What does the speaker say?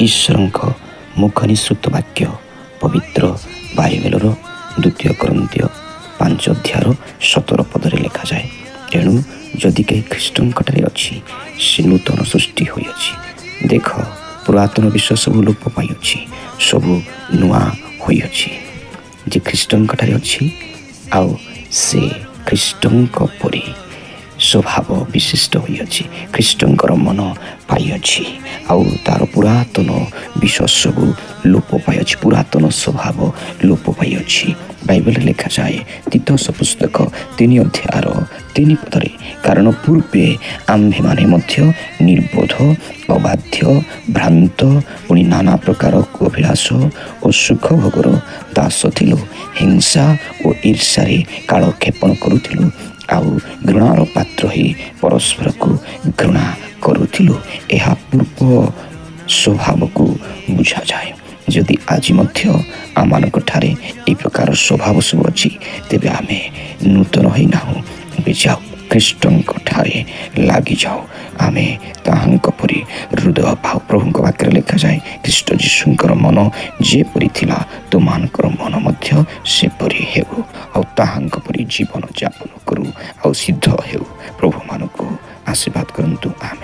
ଈଶ୍ୱରଙ୍କ ମୁଖ ନିଃସୃତ ବାକ୍ୟ ପବିତ୍ର ବାଇବେଲର 2 କରିନ୍ଥୀୟ 5 ଅଧ୍ୟାୟର 17 ପଦରେ ଲେଖାଯାଏ, ତେଣୁ ଯଦି କେହି ଖ୍ରୀଷ୍ଟଙ୍କଠାରେ ଅଛି, ସେ ନୂତନ ସୃଷ୍ଟି ହୋଇଅଛି। ଦେଖ, ପୁରାତନ ବିଷୟ ସବୁ ଲୋପ ପାଇଅଛି, ସବୁ ନୂଆ ହୋଇଅଛି। ଯେ ଖ୍ରୀଷ୍ଟଙ୍କଠାରେ ଅଛି ଆଉ ସେ ଖ୍ରୀଷ୍ଟଙ୍କ ପରି ସ୍ୱଭାବ ବିଶିଷ୍ଟ ହୋଇଅଛି, ଖ୍ରୀଷ୍ଟଙ୍କର ମନ ପାଇଅଛି, ଆଉ ତା'ର ପୁରାତନ ବିଷୟ ସବୁ ଲୋପ ପାଇଅଛି, ପୁରାତନ ସ୍ୱଭାବ ଲୋପ ପାଇଅଛି। ବାଇବେଲରେ ଲେଖାଯାଏ ତୀତସ ପୁସ୍ତକ 3 ଅଧ୍ୟାୟର 3 ପଦରେ, କାରଣ ପୂର୍ବେ ଆମ୍ଭେମାନେ ମଧ୍ୟ ନିର୍ବୋଧ, ଅବାଧ୍ୟ, ଭ୍ରାନ୍ତ, ପୁଣି ନାନା ପ୍ରକାର ଅଭିଳାଷ ଓ ସୁଖ ଭୋଗର ଦାସ ଥିଲୁ, ହିଂସା ଓ ଈର୍ଷାରେ କାଳକ୍ଷେପଣ କରୁଥିଲୁ, ଆଉ ଘୃଣାର ପାତ୍ର ହୋଇ ପରସ୍ପରକୁ ଘୃଣା କରୁଥିଲୁ। ଏହା ପୂର୍ବ ସ୍ୱଭାବକୁ ବୁଝାଯାଏ। ଯଦି ଆଜି ମଧ୍ୟ ଆମମାନଙ୍କ ଠାରେ ଏହି ପ୍ରକାର ସ୍ୱଭାବ ସବୁ ଅଛି, ତେବେ ଆମେ ନୂତନ ହୋଇନାହୁଁ। ଏବେ ଯାଉ ଖ୍ରୀଷ୍ଟଙ୍କ ଠାରେ ଲାଗିଯାଉ, ଆମେ ତାହାଙ୍କ ପରି ହୃଦୟ ପାଉ। ପ୍ରଭୁଙ୍କ ବାକ୍ୟରେ ଲେଖାଯାଏ, ଖ୍ରୀଷ୍ଟ ଯୀଶୁଙ୍କର ମନ ଯେପରି ଥିଲା, ତୁମମାନଙ୍କର ମନ ମଧ୍ୟ ସେପରି ହେଉ, ଆଉ ତାହାଙ୍କ ପରି ଜୀବନ ଯାପନ କରୁ, ଆଉ ସିଦ୍ଧ ହେଉ। ପ୍ରଭୁମାନଙ୍କୁ ଆଶୀର୍ବାଦ କରନ୍ତୁ। ଆମେ